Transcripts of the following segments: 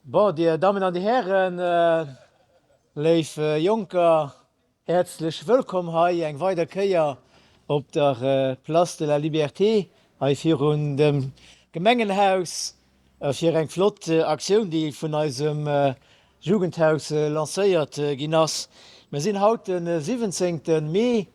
Bon, Dir Dammen an Dir Hären, léif Jonker, häerzlech wëllkomm hei eng weider Kéier op der Place de la Liberté, hei virun dem Gemengenhaus, fir eng flott Aktioun, déi vun eisem Jugendhaus lancéiert ginn ass. Mir sinn haut de 17. Mee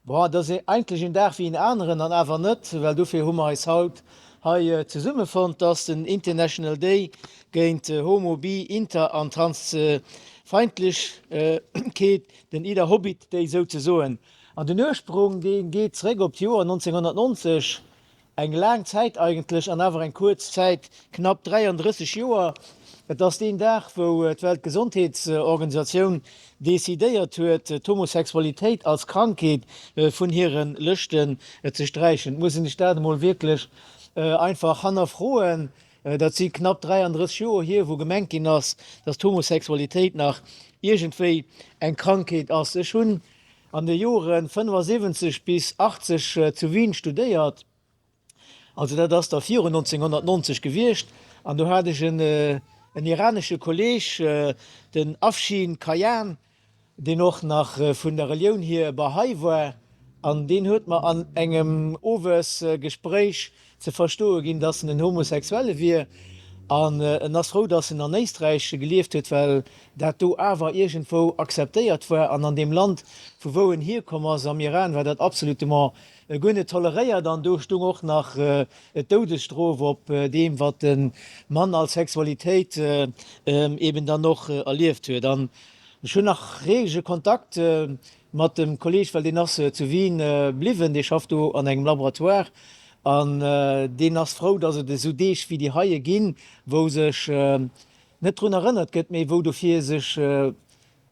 Bon, et ass eigentlech een Dag wéi een aneren, an awer net, well dofir hu mer eis haut hei zesummefonnt. Et ass den International Day géint Homo-, Bi-, Inter an Transfeindlechkeet, den IDAHOBIT Day souzesoen. An den Ursprung, dee geet zeréck op d'Joer 1990. Eng laang Zäit eigentlech, an awer eng kuerz Zäit, knapp 33 Joer. Et ass deen Dag, wou d'Weltgesondheetsorganisatioun decidéiert huet, d'Homosexualitéit als Krankheet vun hire Lëschten ze sträichen. Et muss een sech dat emol wierklech einfach hannerfroen. Dat si knapp 33 Joer hier, wou gemengt ginn ass, datt d'Homosexualitéit nach iergendwéi eng Krankheet ass. Ech hunn an de Joren 75 bis 80 zu Wien studéiert, also dat ass da virun 1990 gewiescht, an do hat ech en iranesche Kolleg, den Afshin Kayan, deen och nach vun der Relioun hier Bahá'í war, an deen huet mer an engem Owesgespréich ze verstoe ginn, dass en en Homosexuelle wier an en ass frou, dass en an Éisträich gelieft huet, well dat do awer iergendwou akzeptéiert war an an deem Land, vu wou en hierkomm ass, am Iran, war dat absolutement guer net toleréiert an do stung och nach d'Doudesstrof op deem, wat de Mann als Sexualitéit eben dann och erlieft huet. An ech hunn nach reege Kontakt mat dem Kolleg, well deen ass zu Wien bliwwen, dee schafft do an engem Laboratoire an deen ass frou, datt et esou Deeg wéi déi heie ginn, wou sech net drun erënnert gëtt, mee wou dofir sech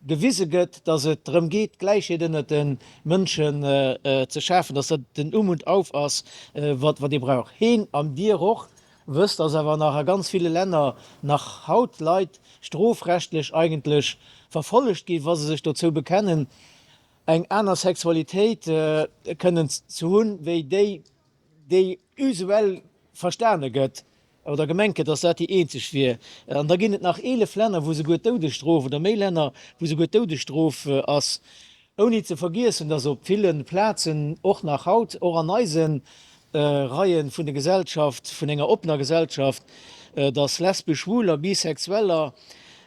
gewise gëtt, datt et drëm geet, d'Gläichheet ënnert de Mënschen ze schafen, datt dat den Um und Auf ass, wat ee brauch. Heen an Dir och wësst, datt awer nach a ganz ville Länner nach haut Leit strofrechtlech eigentlech verfollegt ginn, wa se sech dozou bekennen, eng aner Sexualitéit kënnen ze hunn, wéi déi, déi usuell verstane gëtt oder gemengt gëtt, dass dat déi eenzeg wier. An da ginn et nach 11 Länner, wou souguer d'Doudesstrof, oder méi Länner, wou souguer d'Doudesstrof ass. Ouni ze vergiessen, dass op ville Plazen och nach haut, och an eise Reie vun der Gesellschaft, vun enger oppener Gesellschaft, dass Lesben, Schwuler, Bisexueller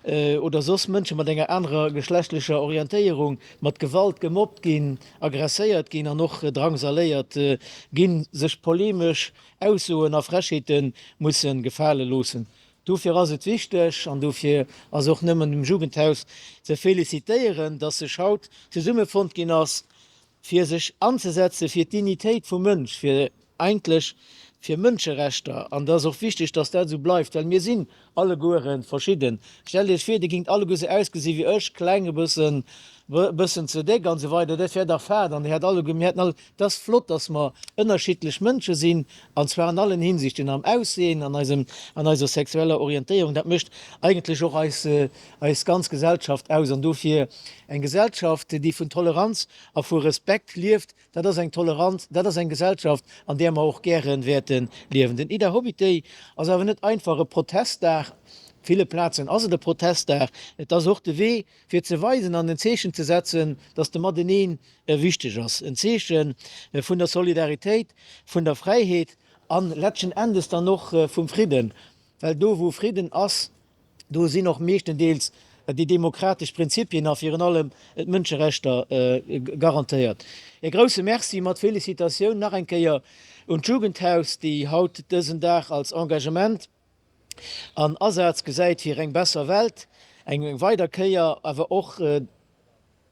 oder soss Mënsche mat enger anerer geschlechtlecher Orientéierung mat Gewalt gemobbt ginn, agresséiert ginn an och drangsaléiert ginn, sech polemesch Aussoen a Frechheete musse gefale loossen. Dofir ass et wichteg, an dofir ass och nëmmen dem Jugendhaus ze felicitéieren, dass sech haut zesummefonnt ginn ass, fir sech anzesetze fir d'Dignitéit vum Mënsch, fir eigentlech fir Mënscherechter. An et ass och wichteg, dass dat esou bleift, well mir sinn alleguere verschidden. Stellt Iech vir, Dir géingt alleguer esou ausgesi wéi ech, kleng, e bëssen, e bëssen ze déck an esou weider, dat wär dach fad an Dir hätt alleguer, mir hätten all, Et ass flott, dass mer ënnerschiddlech Mënsche sinn, an zwar an allen Hinsichten, am Aussehen, an eisem, an eiser sexueller Orientéierung. Dat mécht eigentlech och eis, eis ganz Gesellschaft aus. An dofir eng Gesellschaft, déi vun Toleranz a vu Respekt lieft, dat ass eng Toleranz, dat ass eng Gesellschaft, an där mer och gäre wäerte liewen. Den Ida Hobbit Day ass awer net einfach e Protestdag. Op ville Plazen ass et e Protestdag. Et ass och de Wee, fir ze weisen an en Zeechen ze setzen, dass de Mateneen wichteg ass, en Zeeche vun der Solidaritéit, vun der Fräiheet an letzten Endes dann och vum Fridden, well do wou Fridden ass, do sinn och meeschtendeels déi demokratesch Prinzipien a virun allem d'Mënscherechter garantéiert. E grouse Merci mat Felicitatioun nach eng Kéier un d'Jugendhaus, déi haut dësen Dag als Engagement an Asaz gesäit fir eng besser Welt, eng weider Kéier awer och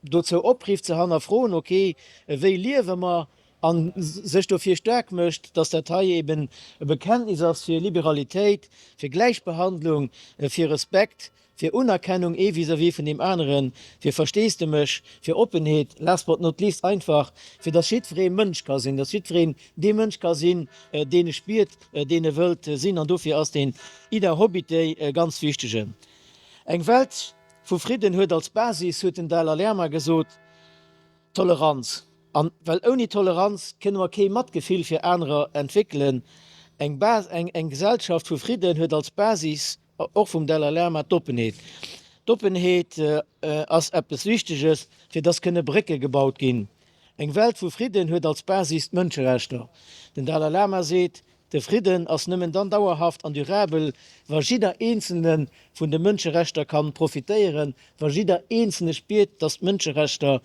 dozou oprifft ze hannerfroen, ok, wéi liewe mer, a sech dofir staark mécht, datt dat hei eben e Bekenntnis ass fir Liberalitéit, fir Gläichbehandlung, fir Respekt, fir Unerkennung ee vis-à-vis vun deem aneren, fir Versteesdemech, fir Oppenheet, last but not least einfach, fir datt jiddweree Mënsch ka sinn, datt jiddwereen dee Mënsch ka sinn, deen e spiert, deen e wëllt sinn. An dofir ass deen Ida Hobbit Day e ganz wichtegen. Eng Welt vu Fridden huet als Basis, huet den Dalai Lama gesot, Toleranz. An well ouni Toleranz kënne mer kee Matgefill fir anerer entwéckelen. Eng Gesellschaft vu Fridden huet als Basis. och vum Dalai Lama, d'Oppenheet. D'Oppenheet ass eppes Wichteges, fir dass kënne Brécke gebaut ginn. Eng Welt vu Fridden huet als Basis d'Mënscherechter. Den Dalai Lama seet, De Fridden ass nëmmen dann dauerhaft an durabel, wa jidder Eenzelne vun de Mënscherechter kann profitéieren, wa jidder Eenzelne spiert, dass d'Mënscherechter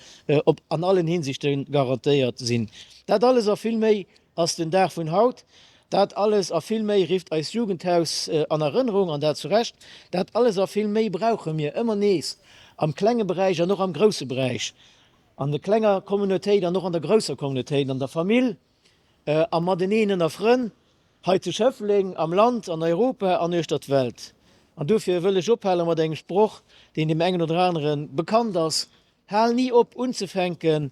op an allen Hinsichte garantéiert sinn. Dat alles a vill méi ass den Dag vun haut. Dat alles a vill méi rifft eist Jugendhaus an Erënnerung, an dat zu Recht. Dat alles a vill méi brauche mir ëmmer nees, am klenge Beräich an och am grousse Beräich, an der klenger Communautéit an och an der grousser Communautéit, an der Famill, am Mateneen ënner Frënn, hei zu Schëffleng, am Land, an Europa an uechter d'Welt. An dofir wëll ech ophale mat engem Sproch, deen deem engen oder anere bekannt ass, Hal ni op unzefänken,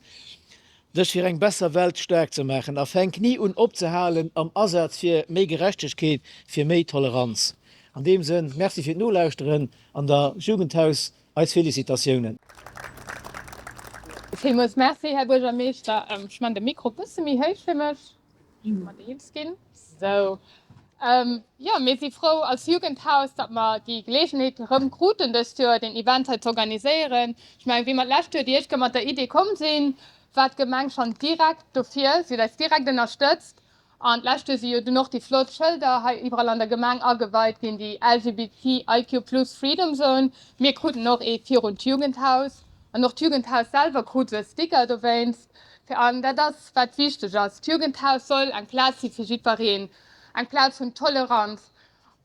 dech fir eng besser Welt staark ze maachen a fänk ni un opzehalen am Asaz fir méi Gerechtegkeet, fir méi Toleranz. An deem Sënn, Merci fir d'Nolauschteren an der Jugendhaus Eis Félicitatiounen. Villmools Merci, Här Buergermeeschter. Ech man de Mikro e bësse méi héich fir mech, ech mat eens ginn. Sou. Jo, mir si frou als Jugendhaus, datt mer déi Geleegenheet erëm kruten dëst Joer deen Event hei z'organiséieren. Ech mengen, wéi mer d'lescht Joer déi éischt Kéier mat der Idee komm sinn, war d'Gemeng schonn direkt dofir. Si huet eis direkt ënnerstëtzt. An d'lescht Joer si jo dunn och déi flott Schëlder hei iwwerall an der Gemeng ageweit ginn, déi LGBTIQ plus Freedom Zone. Mir kruten och ee virun d'Jugendhaus an och d'Jugendhaus selwer krut esou e Sticker dowéinst. Fir an dat ass wat wichteg ass, d'Jugendhaus soll eng Plaz si fir jiddwereen, eng Plaz vun Toleranz,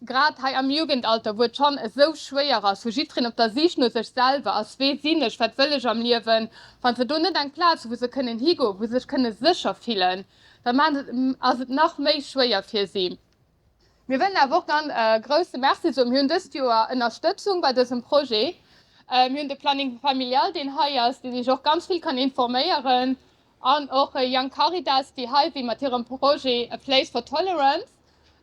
Grad hei am Jugendalter, wou et schonn esou schwéier ass, wou jiddwereen op der Sich no sech selwer ass, Wee sinn ech, wat wëll ech am Liewen? Wa se do net eng Plaz hu wou se kënnen higoen, wou se sech kënne sécher fillen, da ass et nach méi schwéier fir si. Mir wëllen awer och ganz e grousse Merci soen. Mir hunn dëst Joer Ënnerstëtzung bei dësem Projet. Mir hunn de Planning familial, deen hei ass, deen Iech och ganz vill kann informéieren, an och Young Caritas, déi hei si mat hirem Projet A Place for Tolerance.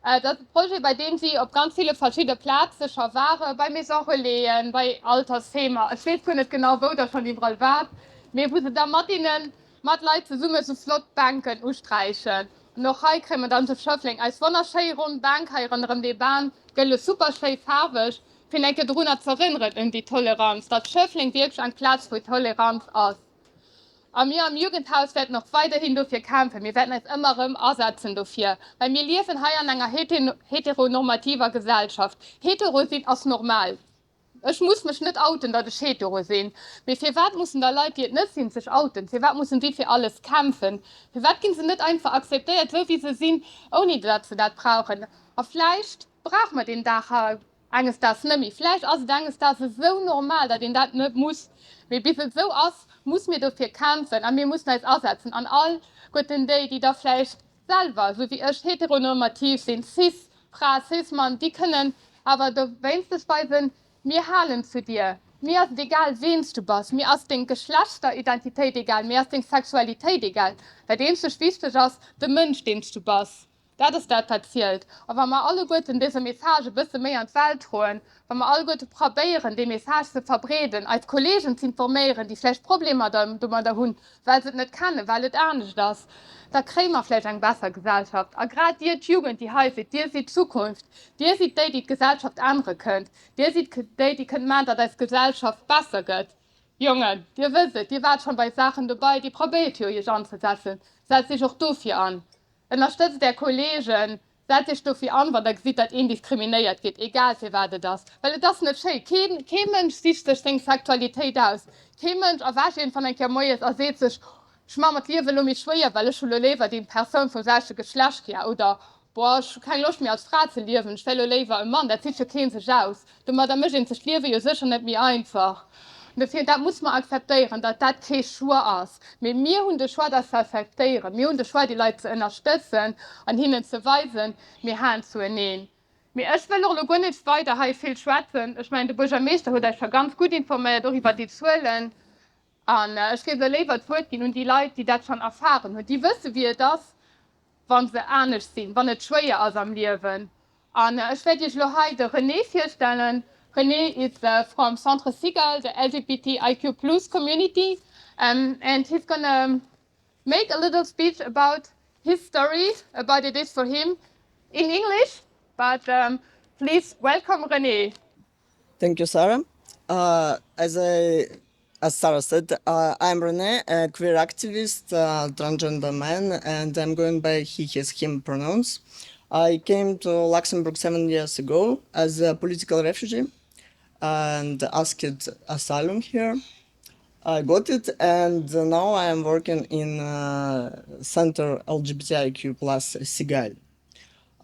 Et ass e Projet, bei deem si op ganz ville verschidde Plaze scho ware, bei Maison Relaisen, bei Altersheemer, ech weess guer net genau, wou der schonn iwwerall waart, mee wou se da mat hinnen, mat Leit zesumme sou flott Bänken usträichen. An och hei kréie mer dann zu Schëffleng eis wonnerschéi ronn Bänk hei ronderëm dee Bam, gëlle super schéi faarweg, fir eng Kéier dorunner z'erënneren un déi Toleranz, datt Schëffleng wierklech eng Plaz wou Toleranz ass. A mir am Jugendhaus wäerten och weiderhin dofir kämpfen. Mir wäerten eis ëmmer erëm asetzen dofir, well mir liewen hei an enger heteronormativer Gesellschaft. Hetero sinn ass normal. Ech muss mech net outen, datt ech hetero sinn. Mee firwat mussen da Leit, déi et net sinn, sech outen? Firwat mussen si fir alles kämpfen? Firwat ginn se net einfach akzeptéiert, esou wéi se sinn, ouni datt se dat brauchen? A vläicht brauche mer deen Dag hei Enges Daags net méi. Vläicht ass et enges Daags esou normal, datt een dat net muss. Mee bis et esou ass, muss mir dofir kämpfen a mir mussen eis asetzen. An all guerten déi, déi da vläicht selwer, esou wéi ech, heteronormativ sinn, cis Fra, cis Mann, déi kënnen awer dowéinstens weisen, Mir halen zu dir. Mir ass et egal, ween s du bass. Mir ass deng Geschlechteridentitéit egal. Mir ass deng Sexualitéit egal. Dat eenzegt Wichteg ass de Mënsch, deen s du bass. Dat ass dat, wat zielt. A wa mer alleguerten dëse Message e bësse méi an d'Welt droen, wa mer alleguerte probéieren, dee Message ze verbreeden, eis Kolleegen z'informéieren, déi vläicht Problemer domadder hunn, well se et net kennen, well et anescht ass, da kréie mer vläicht eng besser Gesellschaft. A grad dir, d'Jugend, déi hei sidd, dir sidd d'Zukunft. Dir sidd déi, déi d'Gesellschaft ännere kënnt. Dir sidd déi, déi kënnt maachen, datt eis Gesellschaft besser gëtt. Jongen, dir wësst et, dir waart schonn bei Saachen dobei, dir probéiert jo, iech anzesetzen. Setzt iech och dofir an. Ënnerstëtzt Är Kolleegen, setzt Iech dofir an, wann Der gesitt, datt een diskriminéiert gétt, egal firwat et ass. Well et ass net schéi. Keen, kee Mënsch sicht sech seng Sexualitéit aus. Kee Mënsch erwächt iergendwann eng Kéier moies a seet sech, Ech maache mer d'Liewe elo méi schwéier, well ech hu lo léiwer déi Persoun vum selwechte Geschlecht gär. Oder, Boah, ech hu keng Loscht méi als Fra ze liewen, ech wär elo léiwer e Mann. Dat sicht jo kee sech aus. Domadder mécht een sech d'Liewe jo sécher net méi einfach. An dofir, dat muss mer akzeptéieren, datt dat kee Choix ass. Mee mir hunn de Choix, dat ze akzeptéieren. Mir hunn de Choix, déi Leit ze ënnerstëtzen an hinnen ze weisen, mir halen zueneen. Mee ech wëll och elo guer net weider hei vill schwätzen. Ech mengen, de Buergermeeschter huet eis scho ganz gutt informéiert, och iwwert déi Zuelen. An ech géif elo léiwer d'Wuert ginn un déi Leit, déi dat schonn erfaren hunn, déi wësse wéi et ass, wa se anescht sinn, wann et schwéier ass am Liewen. An ech wäert Iech elo hei de René virstellen. René is from Centre Cigale, the LGBTIQ plus community, and he's gonna make a little speech about his story, about it is for him in English, but. Please welcome René. Thank you, Sarah. Uh, as I as Sarah said, uh, I'm René, a queer activist, uh, transgender man, and I'm going by he, his, him pronouns. I came to Luxembourg seven years ago as a political refugee and asked asylum here. I got it, and now I am working in uh, Center LGBTIQ plus Cigale.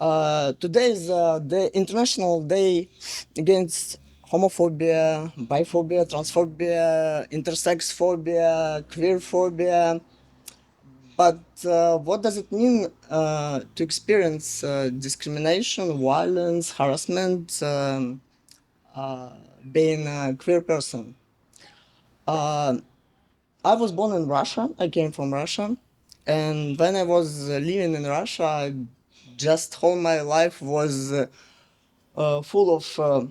Uh, today is uh, the International Day Against Homophobia, Biphobia, Transphobia, Intersex phobia, Queer phobia. But uh, what does it mean uh, to experience uh, discrimination, violence, harassment, um, uh, being a queer person? Uh, I was born in Russia. I came from Russia. And when I was uh, living in Russia, I just all my life was uh, uh, full of uh,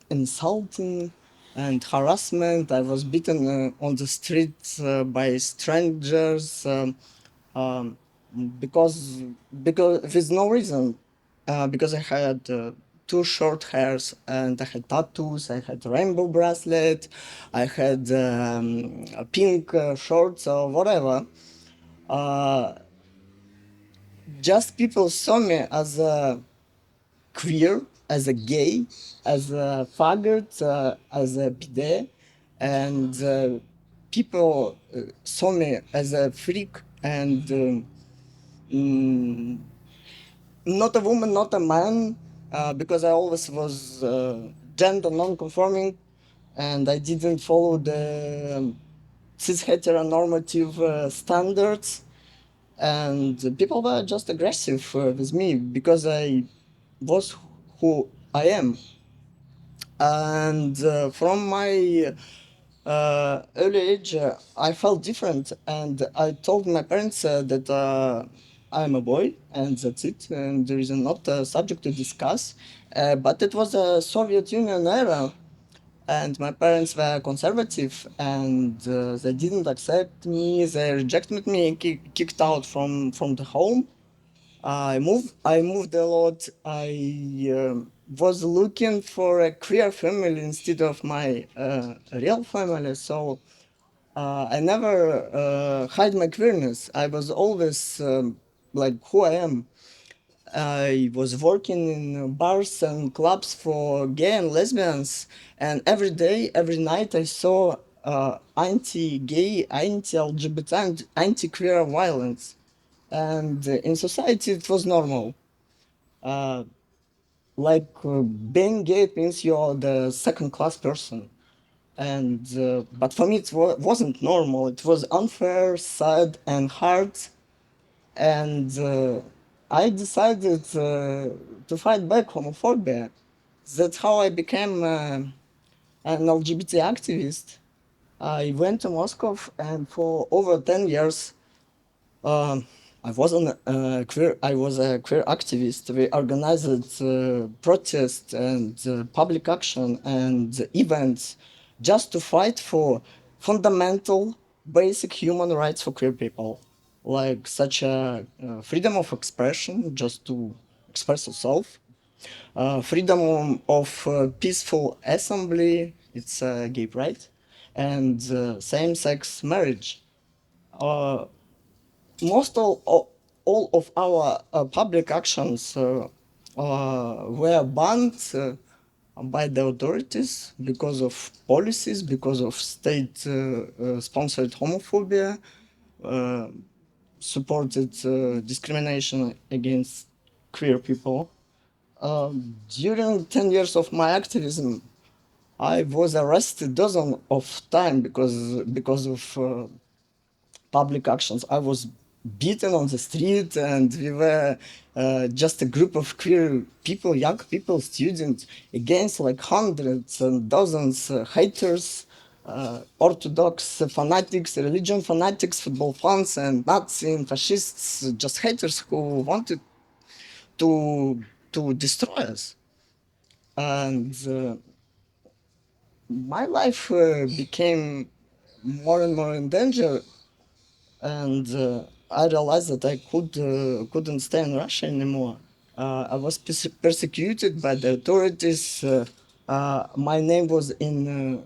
insulting and harassment. I was beaten uh, on the street uh, by strangers um, um, because because with no reason, uh, because I had uh, two short hairs and I had tattoos, I had rainbow bracelet, I had um, pink uh, shorts or whatever. Uh, just people saw me as a queer, as a gay, as a faggot, uh, as a bidet, and uh, people uh, saw me as a freak and um, mm, not a woman, not a man, uh, because I always was uh, gender non-conforming, and I didn't follow the um, cis heteronormative uh, standards and people were just aggressive uh, with me because I was who I am. And uh, from my uh, early age, uh, I felt different, and I told my parents uh, that uh, I'm a boy, and that's it, and there is not a subject to discuss. Uh, but it was a Soviet Union era, and my parents were conservative and uh, they didn't accept me they rejected me kick, kicked out from from the home i moved i moved a lot i um, was looking for a queer family instead of my uh, real family so uh, i never uh, hide my queerness i was always um, like who i am I was working in bars and clubs for gay and lesbians, and every day, every night, I saw uh, anti-gay, anti-LGBT, anti-queer violence, and in society it was normal. Uh, like uh, being gay means you're the second-class person, and uh, but for me it wa wasn't normal. It was unfair, sad, and hard, and uh, I decided uh, to fight back homophobia. That's how I became uh, an LGBT activist. I went to Moscow, and for over 10 years, um, I wasn't a queer. I was a queer activist. We organized uh, protests and uh, public action and events just to fight for fundamental, basic human rights for queer people like such a uh, freedom of expression, just to express yourself, uh, freedom of uh, peaceful assembly, it's a gay pride, and uh, same-sex marriage. Uh, most all, all of our uh, public actions were banned by the authorities because of policies, because of state-sponsored homophobia, uh, supported uh, discrimination against queer people. Um, during 10 years of my activism, I was arrested dozens of times because, because of uh, public actions. I was beaten on the street and we were uh, just a group of queer people, young people, students, against like hundreds and dozens uh, haters, uh, orthodox fanatics, religion fanatics, football fans, and Nazi and fascists, just haters who wanted to to destroy us. And uh, my life uh, became more and more in danger, and uh, I realized that I could uh, couldn't stay in Russia anymore. I was persecuted by the authorities. My name was in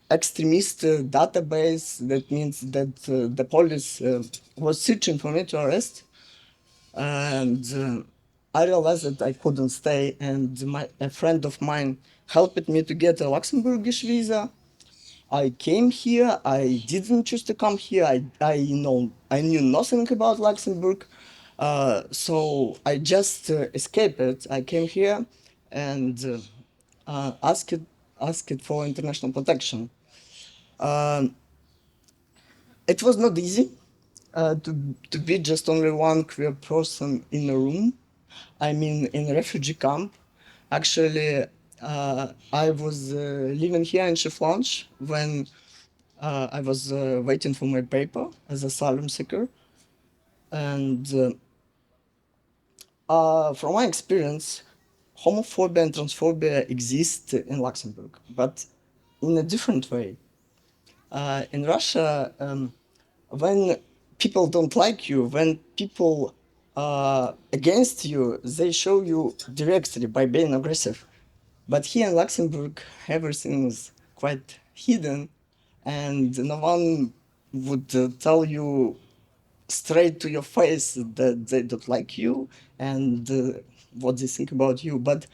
extremist database. That means that the police was searching for me to arrest. And I realized that I couldn't stay, and my, a friend of mine helped me to get a Luxembourgish visa. I came here. I didn't choose to come here. I, I know I knew nothing about Luxembourg, uh, so I just uh, escaped it. I came here and uh, uh asked asked for international protection. Um, it was not easy uh, to to be just only one queer person in a room. I mean, in a refugee camp. Actually, uh, I was uh, living here in Schifflange when uh, I was uh, waiting for my paper as asylum seeker. And uh, uh, from my experience, homophobia and transphobia exist in Luxembourg, but in a different way. Uh, in Russia, um, when people don't like you, when people are against you, they show you directly by being aggressive. But here in Luxembourg, everything is quite hidden, and no one would uh, tell you straight to your face that they don't like you and uh, what they think about you. But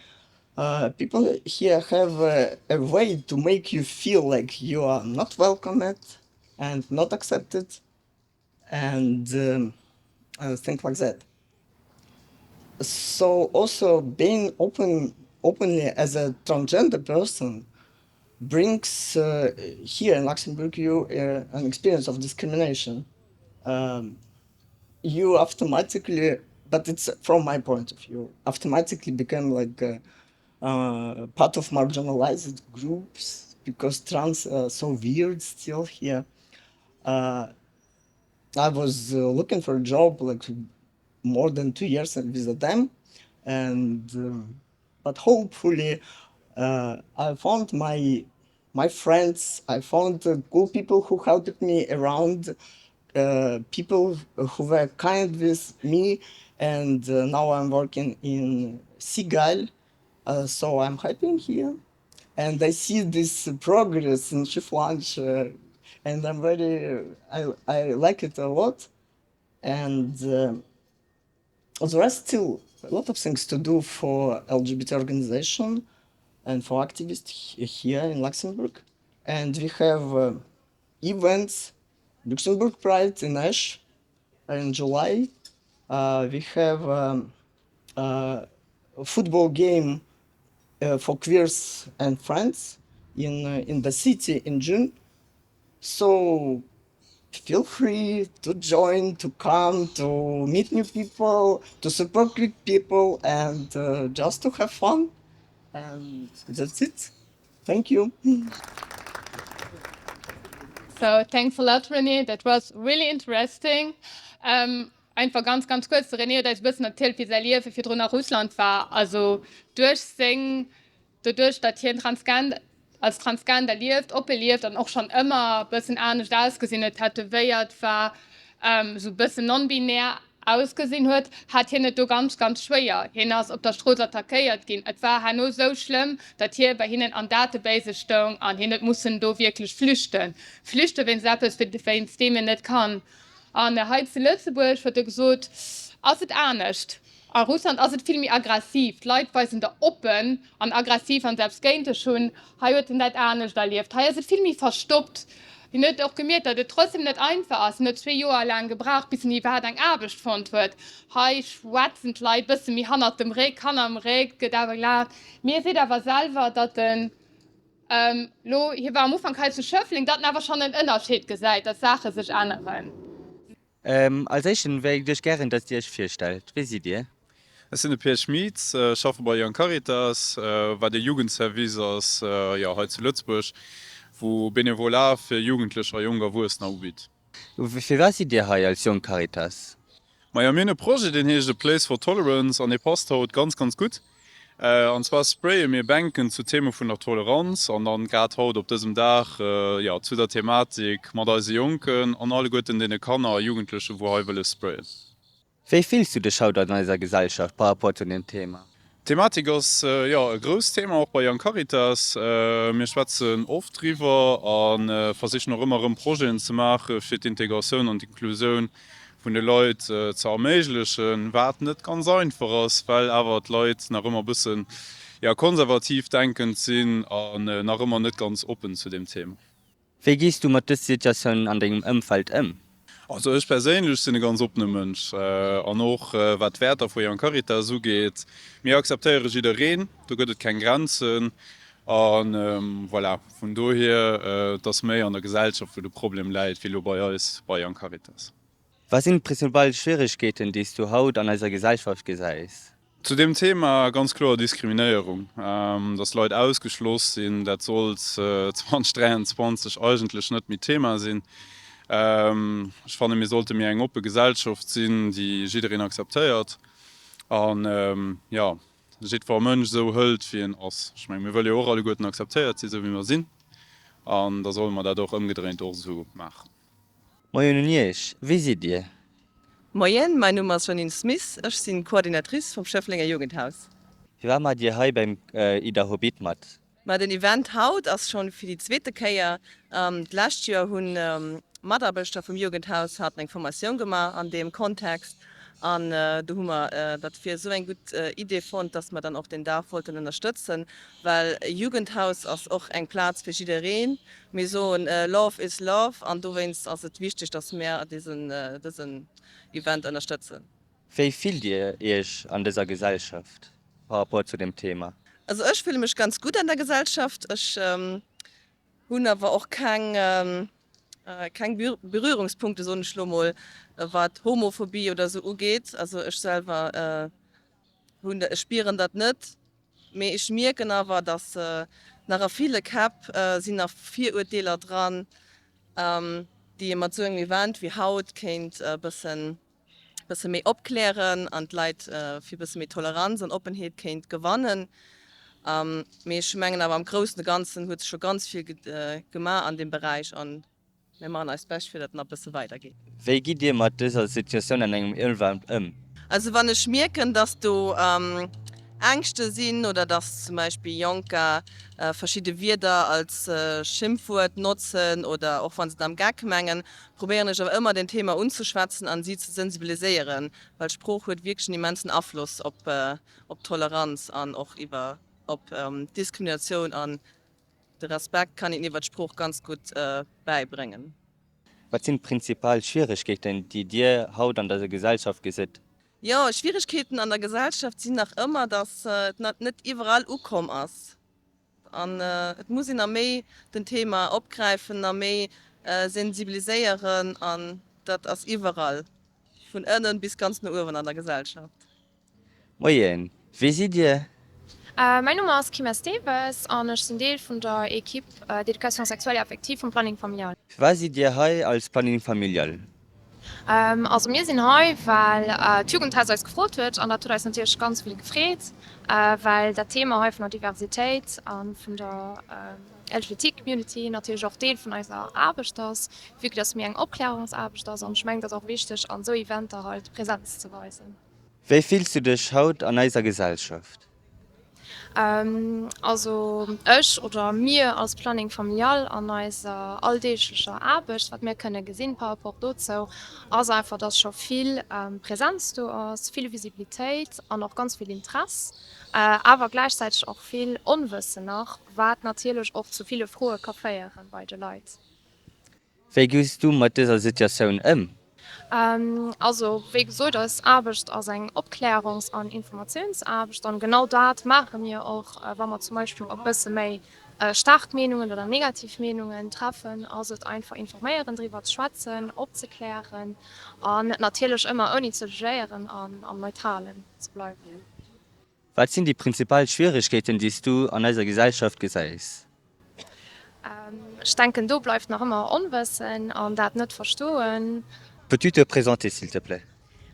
uh, people here have a, a way to make you feel like you are not welcomed and not accepted and um, uh, things like that. So also being open openly as a transgender person brings uh, here in Luxembourg you uh, an experience of discrimination. Um, you automatically, but it's from my point of view, automatically become like a, uh, part of marginalized groups because trans are so weird still here. Uh, I was uh, looking for a job like more than two years with them, and uh, but hopefully uh, I found my my friends. I found uh, cool people who helped me around, uh, people who were kind with me, and uh, now I'm working in Seagull, uh, so I'm happy here, and I see this progress in Schifflange, uh, and I'm very I I like it a lot, and uh, there are still a lot of things to do for LGBT organization and for activists here in Luxembourg. And we have uh, events, Luxembourg Pride in Esch in July. Uh, we have um, uh, a football game uh, for queers and friends in, uh, in the city in June. So feel free to join, to come, to meet new people, to support great people, and uh, just to have fun. And that's it. Thank you. So thanks a lot, René. That was really interesting. Um, einfach ganz, ganz kuerz, de René huet eis e bëssen erzielt, wéi säi Liewe virdrun a Russland war. Also duerch seng Doduerch datt hien Transgender, als Transgender lieft, oppe lieft an och schonn ëmmer bëssen anescht ausgesinn huet, tätowéiert war, esou bëssen non-binär ausgesinn huet, hat hien et do ganz, ganz schwéier. Hien ass op der Strooss attackéiert ginn. Et war herno esou schlëmm, datt hie bei hinnen an Database stoung an hien huet mussen do wierklech flüchten. Flüchte wéinst eppes, wéinst deem en net kann. An hei zu Lëtzebuerg, huet e gesot, ass et anescht. A Russland ass et vill méi aggressiv, d'Leit weisen der oppen an aggressiv an selbst géint dech hunn. Hei huet en dat anescht erlieft, hei ass et vill méi verstoppt. Hien huet och gemierkt, datt et trotzdem net einfach ass. Hien huet zwee Joer laang gebraucht, bis en iwwerhaapt eng Aarbecht fonnt huet. Hei schwätzen d'Leit bësse méi hannert dem Réck, hannerm Réck gëtt awer gelaacht. Mee hie seet awer selwer, datt en elo, hie war am Ufank hei zu Schëffleng, datt en awer schonn en Ënnerscheed gesäit, datt Saache sech änneren. Als éischten wéilt ech gären, dass Dir Iech virstellt. Wie sidd Dir? Ech sinn de Pierre Schmieds, schaffe bei Young Caritas, wat e Jugendservice ass, jo, hei zu Lëtzebuerg, wou Benevolat fir Jugendlecher a jonk Erwuessener ubitt. Firwat sidd Dir hei als Young Caritas? Majo, mir hunn e Projet, deen heescht A Place for Tolerance an dee passt haut ganz, ganz gutt. An zwar spraye mir Bänken zu Theme vun der Toleranz an dann grad haut op dësem Dag, jo, zu der Thematik mat eise Jonken an alleguerten deene Kanner a Jugendlechen, wou hei wëlle sprayen. Wéi fills du dech haut an eiser Gesellschaft par rapport zu deem Thema? D'Thematik ass, jo, e grousst Thema och bei Young Caritas. Mir schwätzen oft driwwer a versichen och ëmmer erëm Projeten ze maache fir d'Integratioun an d'Inklusioun vun de Leit ze erméiglechen, wat net ganz einfach ass, well awer d'Leit nach ëmmer e bëssen, jo, konservativ denkend sinn an nach ëmmer net ganz oppen zu deem Thema. Wéi gees du mat dës Situatioun an dengem Ëmfeld ëm? Also ech perséinlech sinn e ganz oppene Mënsch an och wat d'Wäerter vu Young Caritas ugeet, mir akzeptéiere jiddereen, do gëtt et keng Grenzen a voilà, vun dohier, et ass méi an der Gesellschaft wou de Problem läit wéi elo bei eis bei Young Caritas. Wat sinn d'prinzipal Schwieregkeeten déi s du haut an eiser Gesellschaft gesäis? Zu deem Thema ganz kloer Diskriminéierung, dass Leit ausgeschloss sinn, dat sollt 2023 eigentlech net méi Thema sinn. Ech fanne mir sollte méi eng oppe Gesellschaft sinn, déi jiddereen akzeptéiert an, jo, jiddwer Mënsch esou hëlt wéi en ass. Ech menge mir wëlle jo och alleguerten akzeptéiert sinn, esou wéi mer sinn, an da solle mer dat och ëmgedréint och esou maachen. Moien un Iech, wie sidd Dir? Moien, mäin Numm ass Janine Smith, ech sinn Coordinatrice vum Schëfflenger Jugendhaus. Firwat maacht Dir hei beim IDAHOBIT mat? Ma den Event haut ass schonn fir déi zweete Kéier. D'lescht Joer hunn Mataarbechter vum Jugendhaus haten eng Formatioun gemaach an deem Kontext an do hu mer dat fir esou eng gutt Idee fonnt, dass mer dann och den Dag wollten ënnerstëtzen, well Jugendhaus ass och eng Plaz fir jiddereen. Mir soen Love is love an dowéinst ass et wichteg, dass mär dësen Event ënnerstëtzen. Wéi fillt Dir Iech an dëser Gesellschaft par rapport zu dem Thema? Also ech fille mech ganz gutt an der Gesellschaft. Ech hunn awer och keng keng Berührungspunkte, soen ech lo mol, wat Homophobie oder sou ugeet. Also ech selwer hunn, ech spieren dat net. Mee ech mierken awer, datt nach a ville Käpp sinn nach Virurteeler dran, déi ee mat esou engem Event wéi haut kéint e bëssen, bësse méi opklären an d'Leit fir e bësse méi Toleranz an Oppenheet kéint gewannen. Mee ech mengen awer am groussen e Ganzen huet sech scho ganz vill gemaach an deem Beräich an Mir maachen eist Bescht fir dat nach bësse weider geet. Wéi gitt Dir mat dëser Situatioun an engem Ëmfeld ëm? Also wann ech mierken, dass do Ängschte sinn oder dass zum Beispill Jonker verschidde Wierder als Schimpfwuert notzen oder och wa se et am Geck mengen, probéieren ech awer ëmmer den Thema unzeschwätzen an si ze sensibiliséieren, well Sprooch huet wierklech en immensen Afloss op d'Toleranz an och iwwer op Diskriminatioun an De Respekt kann een iwwer d'Sprooch ganz gutt bäibréngen. Wat sinn d'prinzipal Schwieregkeeten, déi Dir haut an der Gesellschaft gesitt? Jo, Schwieregkeeten an der Gesellschaft sinn nach ëmmer, datt et nach net iwwerall ukomm ass. An et muss een nach méi den Thema opgräifen, nach méi sensibiliséieren. An dat ass iwwerall, vun ënnen bis ganz no uewen an der Gesellschaft. Moien, wie sidd Dir? Mäin Numm ass Kim Esteves an ech sinn Deel vun der Equipe d'éducation sexuelle et affective vum Planning Familial. Firwat sidd Dir hei als Planning Familial? Also mir sinn hei well d'Jugendhaus eis gefrot huet an dat huet eis natierlech ganz vill gefreet, well dat Thema hei vun der Diversitéit a vun der LGBT-Community natierlech och Deel vun eiser Aarbecht ass, vue que dass méi eng Opklärungsaarbecht ass an ech mengen et ass och wichteg an esou Eventer halt Präsenz ze weisen. Wéi fills du dech haut an eiser Gesellschaft? Also ech oder mir als Planning Familial an eiser alldeeglecher Aarbecht, wat mir kënne gesinn par rapport dozou, ass einfach, dass scho vill Präsenz do ass, vill Visibilitéit an och ganz vill Interess, awer gläichzäiteg och vill Onwëssen nach, wat natierlech och zu ville Froe ka féiere bei de Leit. Wéi gees du mat dëser Situatioun ëm? Also wéi gesot, eis Aarbecht ass eng Opklärungs an Informatiounsaarbecht an genau dat maache mir och, wa mer zum Beispill op bësse méi staark Meenungen oder negativ Meenungen treffen, ass et einfach informéieren, driwwer ze schwätzen, opzeklären an natierlech ëmmer ouni ze jugéieren an am Neutralen ze bleiwen. Wat sinn déi prinzipal Schwieregkeeten, déi s du an eiser Gesellschaft gesäis? Ech denken, do bleift nach ëmmer Onwëssen an dat net verstoen. Peux-tu te présenter s'il te plaît?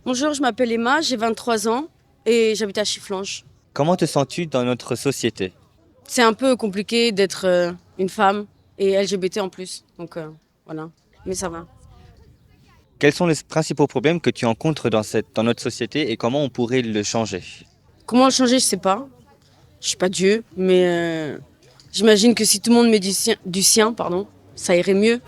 Bonjour, je m'appelle Emma, j'ai 23 ans et j'habite à Schifflange. Comment te sens-tu dans notre société? C'est un peu compliqué d'être une femme et LGBT en plus, donc voilà, mais ça va. Quels sont les principaux problèmes que tu rencontres dans cette dans notre société et comment on pourrait le changer? Comment le changer, je sais pas. Je suis pas Dieu, mais euh, j'imagine que si tout le monde met du sien, du sien pardon, ça irait mieux.